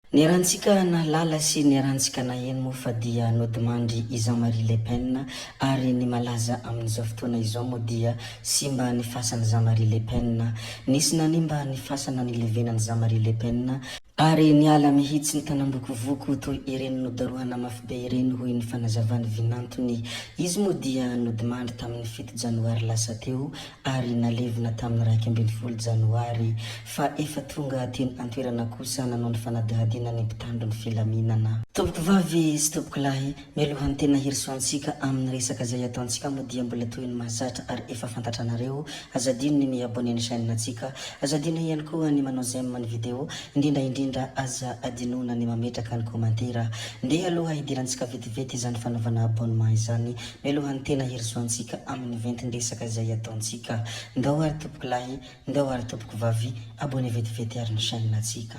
Niarahantsika nahalala sy niarahantsika naheno moa fa dia nodimandry i Jean Marie Le Pen ary ny malaza amin'izao fotoana izao moa dia simba ny fasan'i Jean Marie Le Pen. Nisy nanimba ny fasana nilevenan'i Jean Marie Le Pen ary niala mihitsy ny tanambokovoko toy ireny nodarohana mafibe ireny hoy ny fanazavan'i Vinantony. Izy moa dia nodimandry tamin'ny fito janoary lasa teo ary nalevina tamin'ny 11 janoary, fa efa tonga teny an-toerana kosa nanao ny fanadihadiana ny mpitandro ny filaminana. Tompokovavy sy tompokolahy, mialohan'ny tena hirosoantsika amin'ny resaka izay ataontsika moa dia mbola toy ny mahazatra ary efa fantatranareo, aza adino ny mi-abonner ny chaîne-ntsika, aza adino ihany koa ny manao j'aime ny vidéo, indrindra indrindra aza adinoina ny mametraka ny commentaire. Ndeha aloha hidirantsika vetivety izany fanaovana abonnement izany Mialohan'ny tena hirosoantsika amin'ny ventin-dresaka izay ataontsika. Ndao ary tompoko lahy, ndao ary tompoko vavy, abonné vetivety ary ny chaîne-ntsika.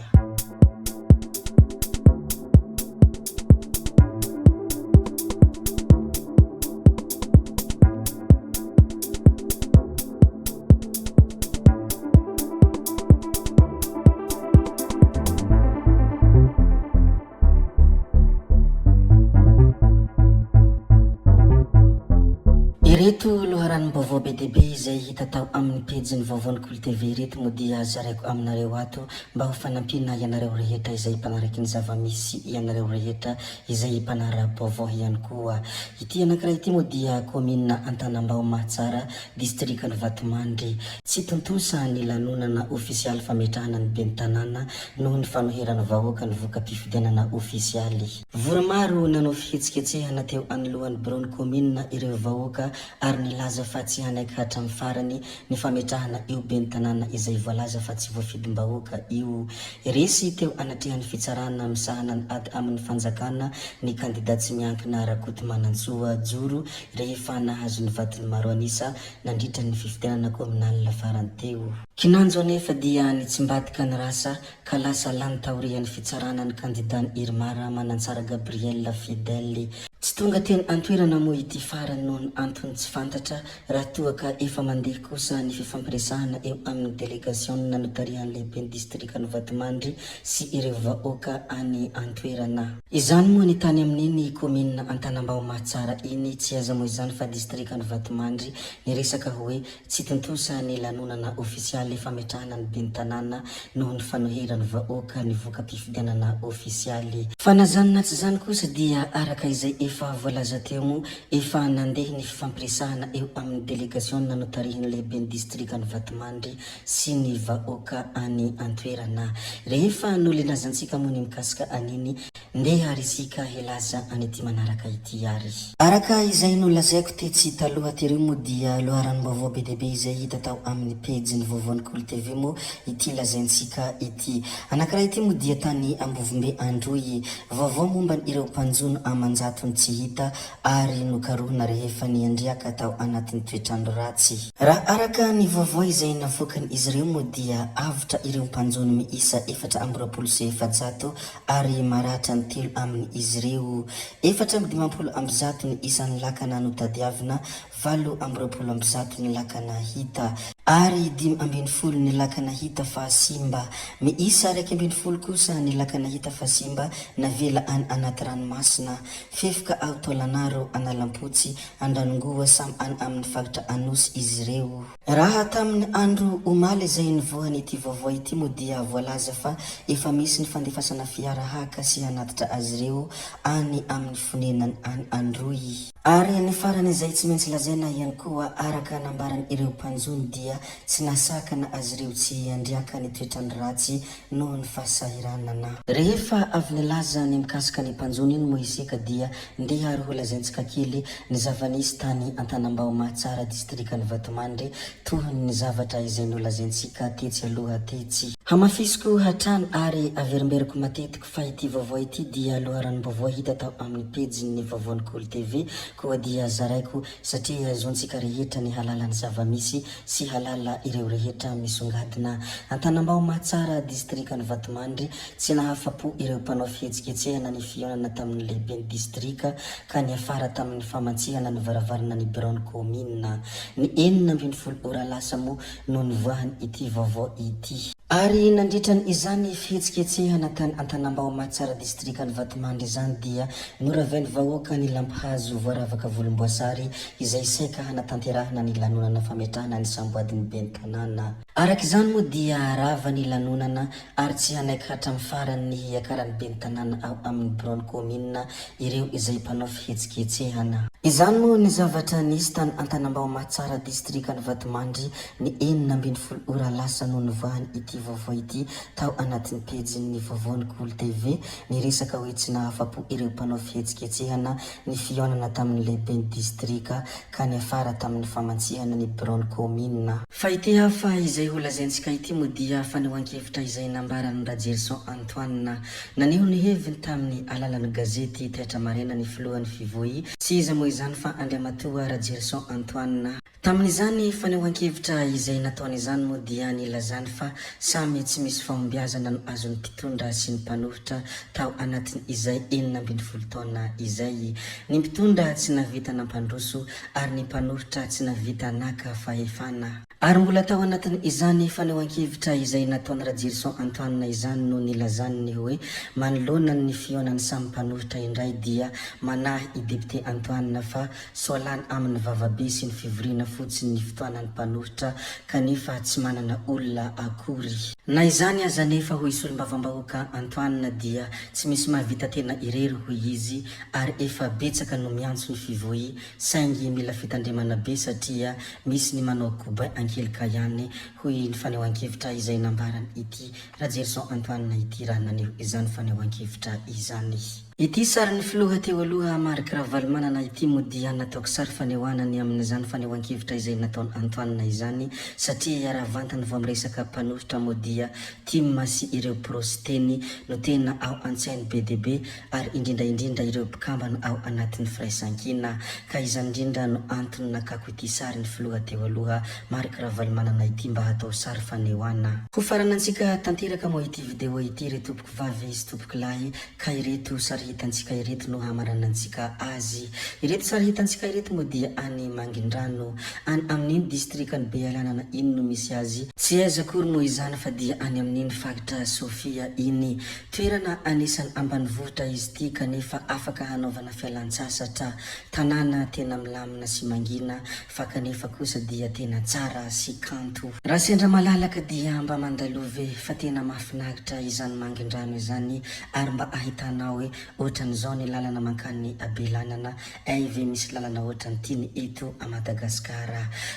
Ireto loharanom-baovao be dia be izay hita tao amin'ny pejin'ny Vaovaon'ny Kolo TV ireto moa dia zaraiko aminareo ato mba ho fanampiana ianareo rehetra izay mpanaraky ny zava-misy ianareo rehetra izay mpanara-baovao ihany koa. Ity anankiray ity moa dia kaominina Antanambao Mahatsara, distrikan'i Vatomandry. Tsy tontosa ny lanonana ofisialy fametrahana ny ben'ny tanàna noho ny fanoheran'ny vahoaka ny voka-pifidianana ofisialy. Vory maro nanao fihetsiketsehana teo anoloan'ny biraon'ny kaominina ireo vahoaka ary nilaza fa tsy hanaiky hatramin'ny farany ny fametrahana io ben'ny tanàna izay voalaza fa tsy voafidim-bahoaka io. Resy teo anatrehan'ny fitsarana misahana ny ady amin'ny fanjakana ny kandida tsy miankina Rakotomanantsoa Joro rehefa nahazo ny vaton'ny maro an'isa nandritra ny fifidianana kaominalina farany teo. Kinanjo anefa dia nitsimbadika ny rasa ka lasa lany taorian'ny fitsarana ny kandidan'i Irmar Manantsara Gabriel Fidèle. Tsy tonga teny an-toerana moa ity farany noho ny antony tsy fantatra raha toa ka efa mandeha kosa ny fifampiresahana eo amin'ny delegasiona notarihan'ny lehiben'ny distrikan'i Vatomandry sy ireo vahoaka any an-toerana. Izany moa ny tany amin'iny kaominina Antanambao Mahatsara iny, tsy aiza moa izany fa distrikan'i Vatomandry, niresaka hoe tsy tontosa ny lanonana ofisialy fametrahana ny ben'ny tanàna noho ny fanoheran'ny vahoaka ny voka-pifidianana ofisialy. Fa na izany na tsy izany kosa dia araka izay efa voalaza teo moa, efa nandeha ny fifampiresahana eo amin'ny delegasiona notarihin'ny lehiben'ny distrikan'i Vatomandry sy ny vahoaka any an-toerana. Rehefa nolilazantsika moa ny mikasika an'iny, ndeha ary isika hilaza an'ity manaraka ity ary. Araka izay nolazaiko tetsy taloha tery moa dia loharanom-baovao be dia be izay hita tao amin'ny pejin'ny Vaovaon'ny Kolo TV moa ity lazaintsika ity. Anankiray ity moa dia tany Ambovombe Androy. Vaovao momba ireo mpanjono aman-jatony tsy hita ary nokarohina rehefa niandriaka tao anatin'ny toetr'andro ratsy. Raha araka ny vaovao izay navoakan'izy ireo moa dia avotra ireo mpanjono miisa 424 ary maratra ny telo amin'izy ireo. 154 ny isan'ny lakana notadiavina, 128 ny lakana hita. Ary 15 ny lakana hita fa simba. Miisa 11 kosa ny lakana hita fa simba navela any anaty ranomasina. Fefoka ao Taolanaro, Analampotsy, Andranongoa samy any amin'ny faritra Anosy izy ireo. Raha tamin'ny andro omaly izay nivoahan'ity vaovao ity moa dia voalaza fa efa misy ny fandefasana fiara haka sy hanatitra azy ireo any amin'ny fonenany any Androy. Ary ny farany izay tsy maintsy lazaina ihany koa araka nambaran'ireo mpanjono dia tsy nahasakana azy ireo tsy hiandriaka ny toetrandro ratsy noho ny fahasahiranana. Rehefa avy nilaza ny mikasika ny mpanjono iny moa isika dia ndeha ary ho lazaintsika kely ny zava-nisy tany Antanambao Mahatsara distrikan'i Vatomandry tohiny ny zavatra izay nolazaintsika tetsy aloha tetsy. Hamafisiko hatrany ary averimberiko matetika fa ity vaovao ity dia loharanom-baovao hita tao amin'ny pejin'ny Vaovaon'ny Kolo TV koa dia zaraiko satria zontsika rehetra ny halala ny zava-misy sy halala. mahalala ireo rehetra misongadina. Antanambao Mahatsara, distrikan'i Vatomandry, tsy nahafa-po ireo mpanao fihetsiketsehana ny fihaonana tamin'ny lehiben'ny distrika ka niafara tamin'ny famantsihana ny varavarana ny biraon'ny kaominina. Ny 16 ora lasa moa no nivoahany ity vaovao ity. Ary nandritra izany fihetsiketsehana tany Antanambao Mahatsara distrikan'i Vatomandry izany dia noravain'ny vahoaka ny lampihazo voaravaka volomboasary izay saika hanatanterahana ny lanonana fametrahana ny samboadin'ny ben'ny tanàna. Araka izany moa dia rava ny lanonana ary tsy hanaiky hatramin'ny farany ny hiakaran'ny ben'ny tanàna ao amin'ny biraon'ny kaominina ireo izay mpanao fihetsiketsehana. Izany moa ny zavatra nisy tany Antanambao Mahatsara distrikan'i Vatomandry ny 16 ora lasa no nivoahany ity vaovao ity tao anatin'ny pejin'ny vaovaon'ny Kolo TV niresaka hoe tsy nahafa-po ireo mpanao fihetsiketsehana ny fihaonana tamin'ny lehiben'ny distrika ka niafara tamin'ny famantsihana ny biraon'ny kaominina. Fa ity hafa izay ho lazaintsika ity moa dia fanehoan-kevitra izay nambaran'i Rajerison Antoine. Naneho ny heviny tamin'ny alalan'ny gazety Taitra Maraina ny filohan'ny Fivoi, tsy iza moa izany fa Andriamatoa Rajerison Antoine. Tamin'izany fanehoan-kevitra izay nataony izany moa dia nilazany fa samy tsy misy fahombiazana no azon'ny mpitondra sy ny mpanohitra tao anatin'izay 16 taona izay. Ny mpitondra tsy nahavita nampandroso ary ny mpanohitra tsy nahavita naka fahefana. Ary mbola tao anatin'izany fanehoan-kevitra izay nataon'i Rajerison Antoine izany no nilazany ny hoe manoloana ny fihaonan'ny samy mpanohitra indray dia manahy i Député Antoine fa Sao lany aminy vavabe sy ny fivoriana fotsiny ny fotoanan'ny mpanohitra kanefa tsy manana olona akory. Na izany aza anefa hoy solombavambahoaka Antoine dia tsy misy mahavita tena irery hoy izy ary efa betsaka no miantso ny fivoi saingy mila fitandremana be satria misy ny manao kobain ankelika ihany hoy ny fanehoan-kevitra izay nambaran ity Rajerison Antoine ity raha naneho izany fanehoan-kevitra izany. Ity sarin'ny filoha teo aloha Marc Ravalomanana ity moa dia nataoko sary fanehoana ny amin'izany fanehoan-kevitra izay nataon'i Antoine izany satria raha vantany vao miresaka mpanohitra moa dia tim sy ireo pro-Siteny no tena ao an-tsainy be dia be ary indrindra indrindra ireo mpikambana ao anatin'ny firaisankina ka izany indrindra no antony nakako ity sarin'ny filoha teo aloha Marc Ravalomanana ity mba hatao sary fanehoana. Ho faranantsika tanteraka moa ity video ity ry tompoko vavy sy tompoko lahy Ka ireto sary hitantsika ireto no hamaranantsika azy. Ireto sary hitantsika ireto moa dia any Mangindrano. Any amin'iny distrikan'i Bealanana iny no misy azy. Tsy aiza akory moa izany fa dia any amin'iny faritra Sofia iny. Toerana anisan'ny ambanivohitra izy ity kanefa afaka hanaovana fialan-tsasatra. Tanàna tena milamina sy mangina fa kanefa kosa dia tena tsara sy kanto. Raha sendra malalaka dia mba mandaloa ve fa tena mahafinaritra izany mangindrano izany ary mba ahitanao hoe ohatran'izao ny lalana mankany Belanana ay ve misy lalana ohatran'ity ny eto a Madagascar.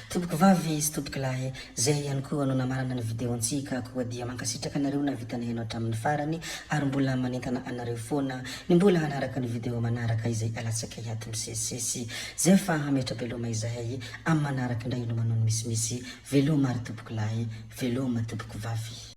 Tompoko vavy sy tompoko lahy, zay ihany koa no namarana ny video antsika koa dia mankasitraka anareo nahavita niheno hatramin'ny farany ary mbola manentana anareo foana ny mbola hanaraka ny video manaraka izay alatsakay ato misesisesy. Zay fa hametra-beloma izahay amin'ny manaraka indray no manao ny misimisy. Veloma ry tompoko lahy, veloma tompoko vavy.